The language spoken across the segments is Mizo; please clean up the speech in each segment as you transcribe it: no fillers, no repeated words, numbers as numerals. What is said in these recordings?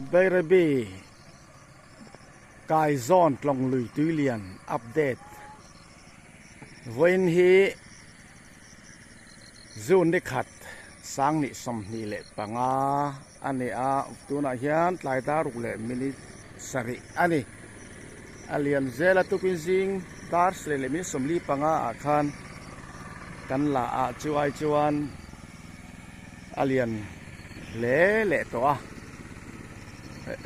Bairabi Kaizawn tlawng lui tuilian update vawiin hi June ni khat sang 25 a ni a, tunah hian tlai dar ruk leh minute sarih a ni. A lian zel a tukin zing dar sarih leh minute 45 ah khan kan la a chu ai chuan a lian hle leh tawh a.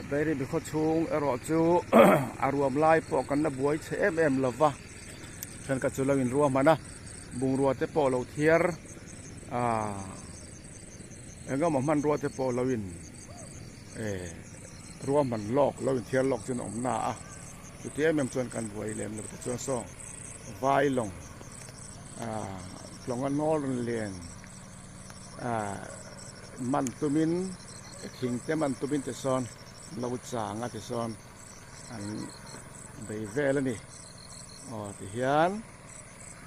Bairabi khaw chhung erawh chu a ruam lai pawh kan la buai chhe em em lo va, thenkhat chu lo inruah hman a, bungrua te pawh lo thiar ah engemaw hmanrua te pawh lo in eh ruahman lawk lo inthiar lawk chuan a awm na a, chuti em em chuan kan buai lem lo te chuan saw vai lawng ah tlawnga nawl rawn len ah man tumin thing te man tumin te sawn lo chang a ti sawn an bei vel a ni aw tihian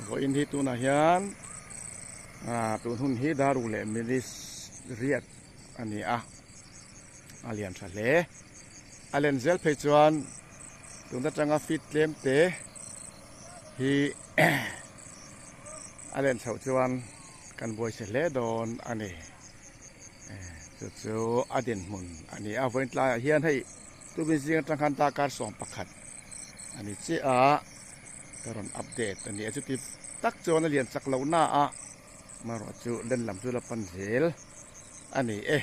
vawiin hi tunah hian ah tun hun hi dar ruk leh minutes riat a ni a a lian tha hle a len zel phei chuan tun atanga feet tlem te hi a len chhoh chuan kan buai chhe hle dawn a ni chu chu a dinhmun a ni a vawiin tlaiah hian hei tubin zing atang khan darkar 11 a ni chiah a ka rawn update a ni a chuti tak chuan a lian chak lohna a marawh chu len lam chu la pan zel a ni e.